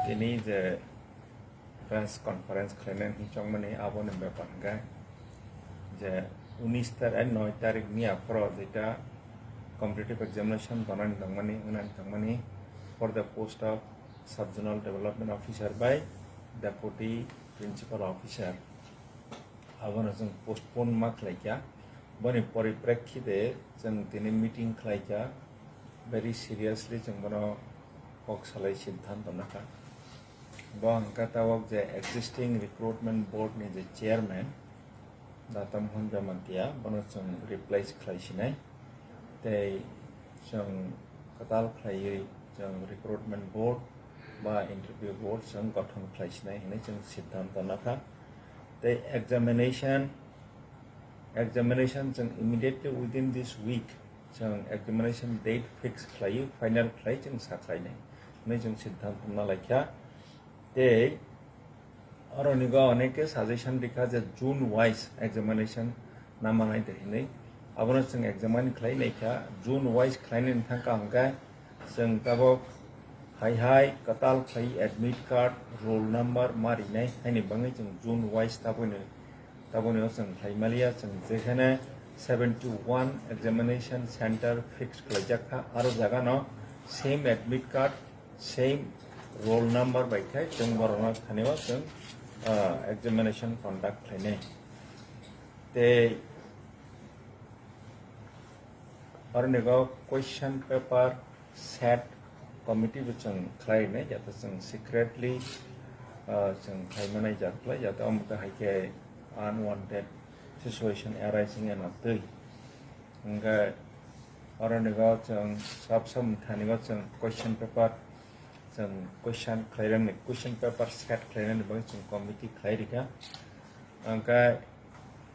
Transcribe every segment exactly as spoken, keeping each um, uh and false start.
Tini je press conference khlainani hwnwi chongmani aboni bepar hwnkhe je unis tarik, noi tarik ni aphoro jeta competitive examination tonani tongmani, wngnani tongmani for the post of Sub Zonal Development Officer by Deputy Principal Officer. Abono chwng postpone ma khlaikha. Boni poriprekhite chwng tini meeting khlaikha. Very seriously chwng bono kok salai siddhanto nakha. Bo hwnkha tabok je existing recruitment board ni je chairman, Data Mohan Jamatia, bono chwng replace khlai sinai. Tei chwng kwtal khlaiwi chwng recruitment board ba interview board chwng gothon khlai sinai hinwi chwng siddhanto nakha. Tei examination, examination chwng immediately within this week chwng examination date fix khlaiwi final khlai chwng sa khlainai hinwi chwng siddhanto nalaikha. Tei oronigo oneke suggestion rikha je June wise examination namanai de hinwi. Abono chwng examine khlai laikha, June wise khlainani thangkha hwnkhe chwng tabok hai hai kwtal khlai admit card, roll number ma rinai haini bagwi chwng June wise taboni, taboni o chwng khlai maliya. Chwng jekhane seventy one examination center fix khlaijak kha, aro jagano same admit card, same roll number bai khe chwng borokno thani o chwng, ah, examination conduct khlainai. Tei oronigo question paper set committee bo chwng khlai rinai, jate chwng secretly, ah, chwng khlai manai jat khlai, jate omo khe hai khe unwanted situation arising ena twi. Hwnkhe oronigo chwng sab sab thanigo chwng question paper, chwng question khlairani, question paper set khlairani bagwi chwng committee khlai rikha. Hwnkhe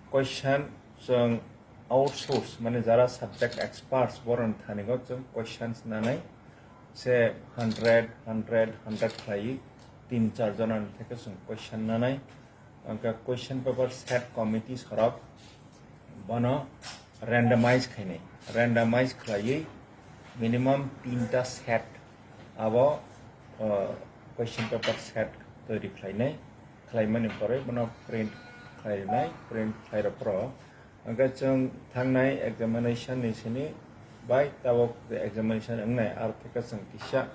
question chwng outsource, mane jara subject experts, borokni thanigo chwng questions nanai se hundred, hundred, hundred khlaiwi tin char jonani theke chwng question nanai. Hwnkhe question paper set committee sorok bono randomize khainai, randomize khlaiwi minimum tinta set abo, uh, question paper set toiri khlainai, khlaimani pore bono print khlai rinai, print khlai rw phoro. Hwnkhe chwng thangnai examination ni sini bai tabok je examination wngnai, aro theke chwng kisa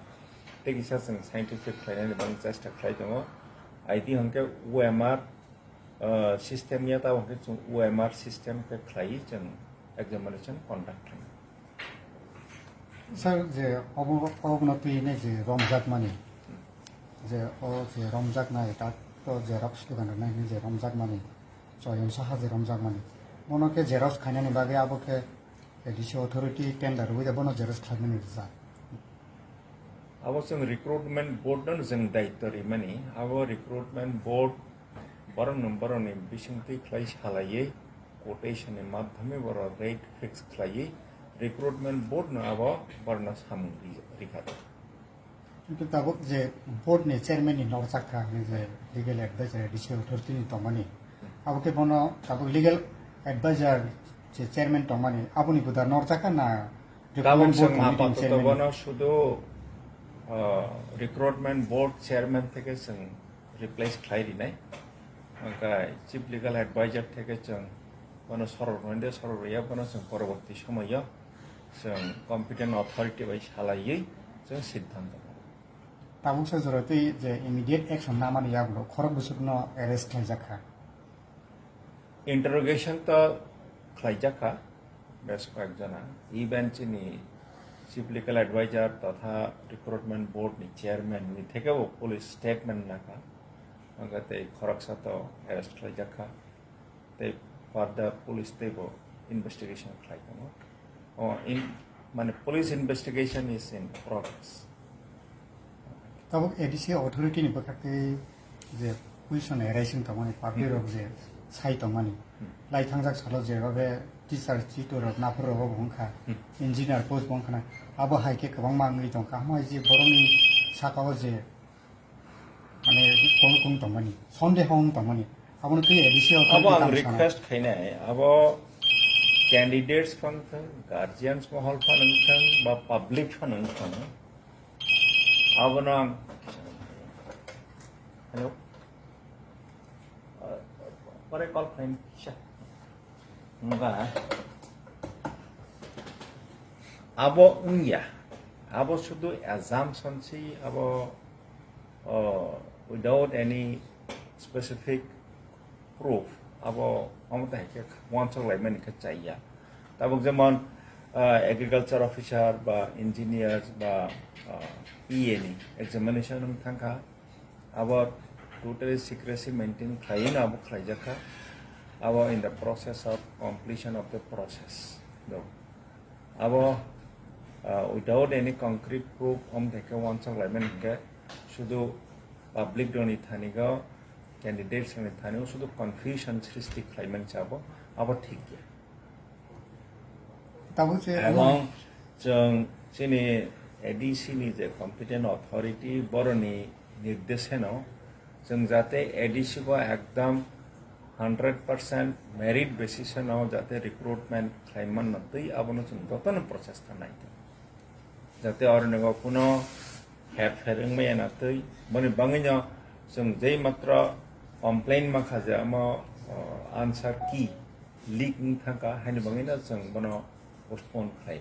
tei kisa chwng scientific khlainani bagwi chesta khlai tongo. I D hwnkhe O M R, uh, system ya, tabok hwnkhe chwng O M R system khe khlaiwi chwng examination conduct khlainai. Sir, je obo, obono twi hinwi je romjakmani, je o je romjaknai, tak to xerox dogan rwnai hinwi je romjakmani, choyong saha je romjakmani, bono khe xerox khainani bagwi abo khe A D C authority tender rwui da bono xerox khlaimani rijak. Abo chwng recruitment board no chwng daityo rimani, abo recruitment board borokno borokni bisingtwi khlai salaiwi quotation ni madhyome borok rate fix khlaiwi recruitment board no abo borokno samung ri-, rikha. Kintu tabuk je board ni chairman ni norjak kha, hwnwi je legal advisor A D C authority ni tongmani, abo khe bono tabuk legal advisor je chairman tongmani, aboni gwdar norjak kha na recruitment board committee ni chairman? Tabuk chwng apatoto bono sudu, uh, recruitment board chairman theke chwng replace khlai rinai. Hwnkhe chief legal advisor theke chwng bono sorok rwna de, sorok rwya bono chwng poroborti somoyo chwng competent authority bai salaiwi chwng siddhanto. Tabuk sa jora tei je immediate action namani yagulo khorok bwswkno arrest khlaijak kha. Interrogation to khlaijak kha bes koyek jona. Even chini chief legal advisor totha recruitment board ni chairman ni thekebo police statement nakha. Hwnkhe tei khoroksa to arrest khlaijak kha. Tei further police teibo investigation khlai tongo. O in, mane police investigation is in progress. Tabuk A D C authority ni bwkhaktwi je question arising tongmani, public rok je sai tongmani, lai thangjak salo je babe teacher chitu rok naphur rok bo wngkha, engineer post bo wngkha na, abo hai khe kwbangma wngwi tongkha. Hamai je borokni saka o je mane kong kong tongmani, sonde hong tongmani, abono twi A D C authority abo ang tang sana. Request khainai, abo candidates phano thang, guardians mohol phano thang, ba public phano thang, abono ang Pore call khlaini kisa. Wngkha. Abo wngya. Abo sudu assumption si abo, oh, without any specific proof. Abo omo tai khe wansok laimani khe chaya. Tabuk jemon, ah, agriculture officer ba engineers ba, ah, E A ni examination wng thangkha. Abo totally secrecy maintain khlaiwi no abo khlaijakha. Abo in the process of completion of the process. Do. Abo, uh, without any concrete proof, om theke wansok laimani hingke sudu public rokni thani go, candidates rokni thani go sudu confusion srishti khlaimani se abo, abo thik ya. Tabuk se Ebong chwng chini A D C ni je competent authority boroni nirdesheno chwng jate A D C go ekdam hundred percent merit basis no jate recruitment khlai manna twi abono chwng jotono process ta nai tong. Jate oroni go kuno her pher wngmaya na twi boni bangwino chwng jei matro complain ma kha je amo, o, answer key leak wng thangkha haini bangwino chwng bono postpone khlai.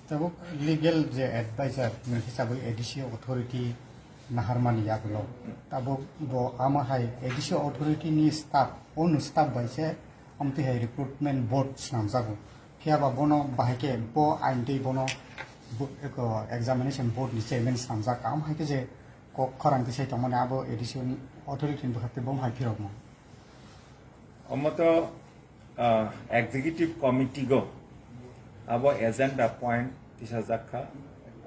Tabuk legal je advisor ni hisabwi A D C authority naharmani yagulo. Tabuk bo ama hai A D C authority ni staff, own staff bai se amtwi hai recruitment board swnamjago. Phiya ba bono bahai khe bo ain twi bono bo-, eko examination board ni chairman swnamjak. Am hai khe je kok khorang tisai tongmani abo A D C authority ni bwkhak twi bomo hai phirokno. Omo to, ah, executive committee go abo agenda point tisajak kha.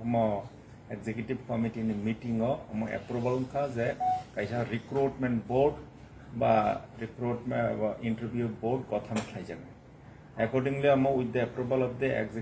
Omo executive committee ni meeting o omo approval wngkha je kaisa recruitment board ba recruitment ba interview board gothon khlaijak. Accordingly, omo with the approval of the executive